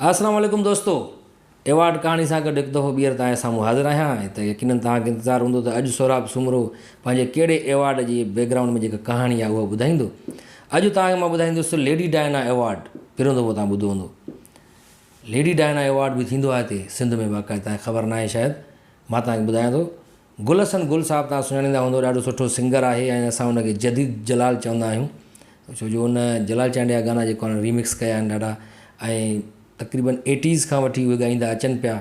السلام عليڪم دوستو ايوارڊ ڪهاڻي سان گڏ هڪ دفعو ٻيهر توهان جي سامهون حاضر آهيان ۽ ته يقينن توهان کي انتظار هوندو ته اڄ سهراب سومرو پنهنجي ڪهڙي ايوارڊ جي بيڪ گرائونڊ ۾ جيڪا ڪهاڻي آهي اها ٻڌائيندو. اڄ توهان کي مان ٻڌائيندس ليڊي ڊائنا ايوارڊ پهريون دفعو توهان ٻڌو هوندو ليڊي ڊائنا ايوارڊ به ٿيندو آهي هتي سنڌ ۾ باقاعده توهان کي خبر ناهي شايد مان توهان کي ٻڌايان ٿو گل حسن گل صاحب توهان سڃاڻيندا هوندو ڏاڍو سٺو سنگر آهي ۽ اسان ان کي جديد جلال چوندا آهيون ڇو جو ان جلال چانڊيا جا گانا جيڪو آهن ريمڪس ڪيا آهن ڏاڍا ۽ تقريبن ايٽيز کان وٺي اهي ڳائيندا اچن پيا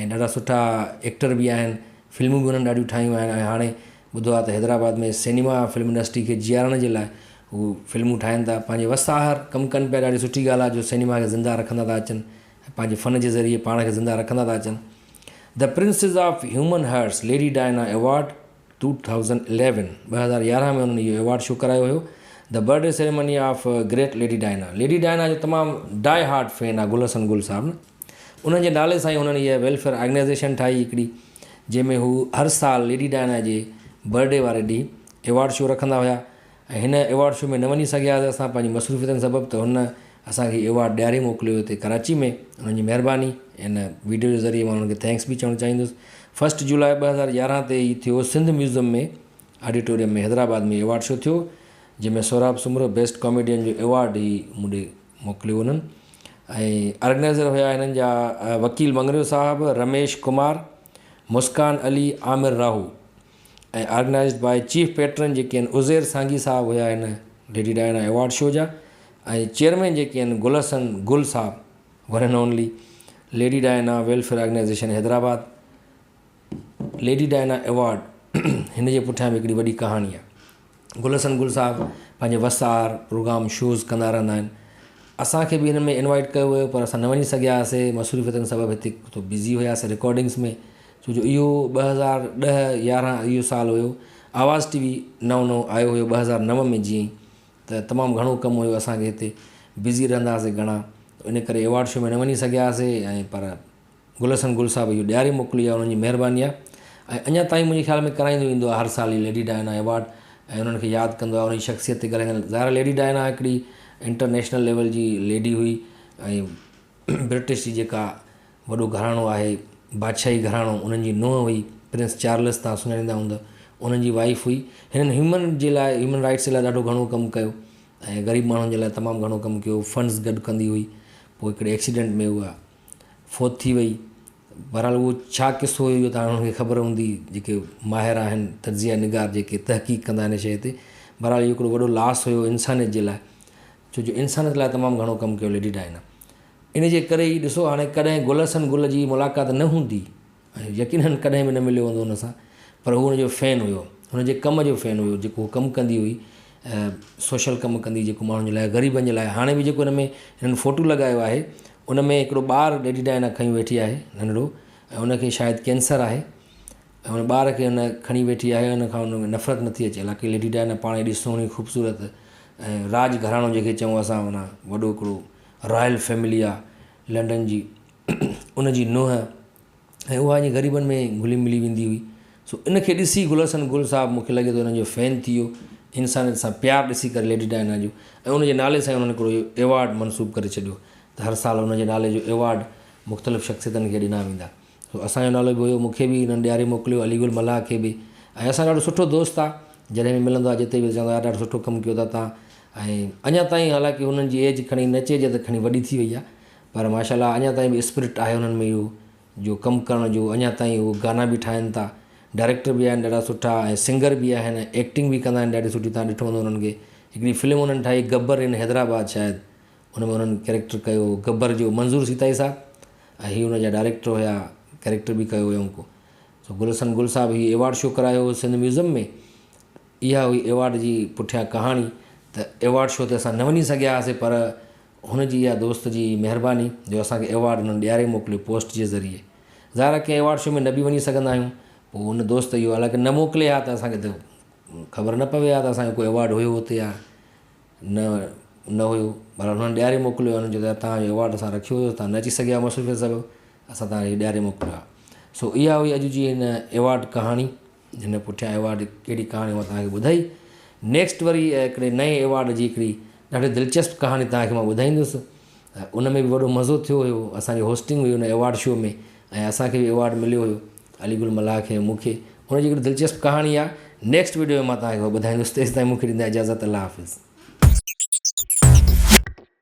۽ ڏاڍا سٺا ايڪٽر به آهن فلمون به انهن ڏاڍيون ٺاهيون آهن ۽ هاڻي ٻڌو آهي ته حيدرآباد ۾ سينما فلم انڊسٽري کي جيارڻ جي لاء هو فلمون ٺاهين ٿا پنهنجي وس آهر ڪم ڪن پيا ڏاڍي سٺي ڳالهه آهي جو سينما کي زنده رکندا ٿا اچن ۽ پنهنجي فن جي ذريعي پاڻ کي زنده رکندا ٿا اچن The Princess of Human Hearts Lady Diana Award 2011، 2011 ۾ انهن اهو ايوارڊ شو ڪرايو هيو. The Birthday Ceremony of Great Lady Diana Lady Diana جو تمام ڊاء هارڊ فين آهي گل حسن گل صاحب نه انهن جي نالي سان ئي هنن اها ويلفيئر آرگنائيزيشن ٺاهي هڪڙي جنهن ۾ هو هر سال ليڊي ڊائنا جي برٿ ڊي واري ڏينهن ايوارڊ شو رکندا هيا ۽ هن ايوارڊ شو ۾ نه وڃي سگهياسين اسان پنهنجي مصروفيتن سبب ته هن اسان کي ايوارڊ ڏياري موڪليو هتي ڪراچي ۾ انهن جي مهرباني هن ويڊيو جي ذريعي مان انهن کي thanks به چوڻ چاهيندس فرسٽ جولاء 2011 تي هي ٿيو Sindh museum ۾ auditorium ۾ Hyderabad ۾ award show ٿيو جنهن ۾ سهراب سومرو بيسٽ ڪاميڊين جو ايوارڊ هي مون ڏي موڪليو انهن ۽ آرگنائزر هيا هنن جا وڪيل مڱريو صاحب رميش ڪمار مسڪان علي عامر راهو ۽ آرگنائيزڊ باء چيف پيٽرن جيڪي آهن عزير سانگي صاحب هيا هن ليڊي ڊائنا ايوارڊ شو جا ۽ چيئرمين جيڪي آهن گل حسن گل صاحب one and only Lady Diana Welfare Organisation Hyderabad Lady Diana award هن جي پٺيان به هڪڙي وڏي ڪهاڻي آهي گل حسن گل صاحب پنهنجي وس آهر پروگرام شوز ڪندا رهندا آهن اسانکي به هن ۾ انوائٽ ڪيو ويو پر اسان نه وڃي سگهياسي مصروفيتن سبب هتي بزي هياسي رڪارڊنگس ۾ ڇو جو اهو 2010 11 اهو سال هيو آواز ٽي وي نئون نئون آيو هيو 2009 ۾ جيئن ئي ته تمام گهڻو ڪم هيو اسانکي هتي بزي رهندا هئاسي گهڻا ان ڪري ايوارڊ شو ۾ نه وڃي سگهيا هئاسي ۽ پر گل حسن گل صاحب اهو ڏياري موڪلي آهي انهن جي مهرباني آهي ۽ اڃا تائين منهنجي خيال ۾ ڪرائيندو ايندو آهي هر سال هي ليڊي ڊائنا ايوارڊ ۽ انهن کي ياد ڪندو آهي ان جي شخصيت تي ڳالهائيندو ظاهر ليڊي ڊائنا هڪڙي انٽرنيشنل ليول جي ليڊي هئي ۽ برٽش جي جيڪا وڏو گهراڻو آهي بادشاهي گهراڻو انهن جي نونهن هئي پرنس چارلس تان سڃاڻيندا هوندؤ انهن جي وائيف هئي هنن هيومن جي لاء هيومن رائٽس جي لاء ڏاڍو گهڻو ڪم ڪيو ۽ غريب ماڻهن جي لاء تمام گهڻو ڪم ڪيو فنڊز گڏ ڪندي هئي پوء هڪڙي ايڪسيڊنٽ ۾ اها فوت ٿي وئي بهرحال اهو ڇا قصو هيو اهو ته هاڻي انهن کي خبر هوندي جيڪي ماهر آهن تجزيه نگار جيڪي تحقيق ڪندا آهن ان شيء تي بهرحال اهو هڪڙو وڏو لاس هيو انسانيت جي لاء ڇو جو انسانيت لاء تمام گهڻو ڪم ڪيو ليڊي ڊائنا ان جي ڪري ئي ڏسو هاڻي ڪڏهن گل حسن گل جي ملاقات نه هوندي ۽ يقينن ڪڏهن به نه مليو هوندو هن سان پر هو هن جو فين هيو هن جي ڪم جو فين هيو جيڪو هو ڪم ڪندي هئي سوشل ڪم ڪندي جيڪو ماڻهن جي لاء غريبن جي لاء هاڻي به جيڪو هن ۾ هنن فوٽو لڳايو آهي ان ۾ هڪڙو ٻار ليڊي ڊائنا کنيون ويٺي آهي ننڍڙو ۽ ان کي شايد ڪينسر آهي ۽ ان ٻار کي هن کڻي ويٺي آهي ان کان هن کي نفرت نٿي اچي حالانڪه ليڊي ڊائنا پاڻ ايڏي سهڻي خوبصورت ۽ راڄ گهراڻو جنهن کي چئون اسان معنيٰ وڏو هڪڙو رائل فيملي آهي لنڊن جي ان جي نونهن ۽ اها ائين غريبن ۾ گهلي ملي ويندي هئي سو ان کي ڏسي گل حسن گل صاحب مون کي لڳي ٿو انهن جو فين ٿي ويو انسانيت سان پيار ڏسي ڪري ليڊي ڊائنا جو ۽ ان جي نالي سان انهن هڪڙو ايوارڊ منسوب ڪري ڇڏيو ته هر سال ان جي نالي جو ايوارڊ مختلف شخصيتن کي ڏنا ويندا سو اسان جو نالو به هيو مون کي به انهن ڏياري موڪليو علي گل ملاح کي به ۽ اسان ڏاڍو سٺو دوست آ جڏهن به ملندو آ جتي به چوندو آ يار ڏاڍو سٺو ڪم ڪيو ٿا تان ۽ اڃا تائين حالانڪه انهن جي ايج کڻي نه چئجي ته کڻي وڏي ٿي وئي آ پر ماشاء الله اڃا تائين به اسپرٽ آهي انهن ۾ اهو جو ڪم ڪرڻ جو اڃا تائين هو گانا به ٺاهن ٿا ڊائريڪٽر به آهن ڏاڍا سٺا ۽ سنگر به آهن ۽ ايڪٽنگ به ڪندا آهن ڏاڍي سٺي تان ڏٺو هوندو انهن کي هڪڙي فلم انهن ٺاهي گبر ان حيدرآباد شايد ان ۾ انهن ڪيريڪٽر ڪيو گبر جو منظور سيتائي صاحب ۽ هي ان جا ڊائريڪٽر هيا ڪيريڪٽر به ڪيو هيائون ڪو سو گل حسن گل صاحب هي ايوارڊ شو ڪرايو هو سنڌ ميوزم ۾ اها هئي ايوارڊ جي پٺيان ڪهاڻي ته ايوارڊ شو تي اسان نه وڃي سگهيا هئاسي پر هن جي اها دوست جي مهرباني جو اسان کي ايوارڊ انهن ڏياري موڪليو پوسٽ جي ذريعي ظاهر آهي ڪنهن ايوارڊ شو ۾ نه به وڃي سگهندا آهيون پوء ان دوست اهو حالانڪه نه موڪلي ها ته اسان کي ته خبر نه پوي ها ته اسان جو ڪو ايوارڊ هيو اتي يا نه نه هيو بهرحال هنن ڏياري موڪليو هنن چيو ته توهان جو ايوارڊ اسان رکيو هيو توهان نه اچي سگهيا مصروفيت سبب اسان توهان کي ڏياري موڪليو آهي سو اها هئي اڄ جي هن ايوارڊ ڪهاڻي هن پٺيان ايوارڊ ڪهڙي ڪهاڻي اها توهان کي ٻڌائي نيڪسٽ وري هڪڙي نئين ايوارڊ جي هڪڙي ڏاڍي دلچسپ ڪهاڻي توهان کي مان ٻڌائيندس ته ان ۾ به وڏو مزو ٿيو هيو اسان جي هوسٽنگ هئي ان ايوارڊ شو ۾ ۽ اسان کي به ايوارڊ مليو هيو علي گل ملاح کي ۽ مون کي ان جي هڪڙي دلچسپ ڪهاڻي آهي نيڪسٽ ويڊيو ۾ مان توهان کي اها ٻڌائيندس تيستائين مون کي ڏيندا اجازت الله حافظ.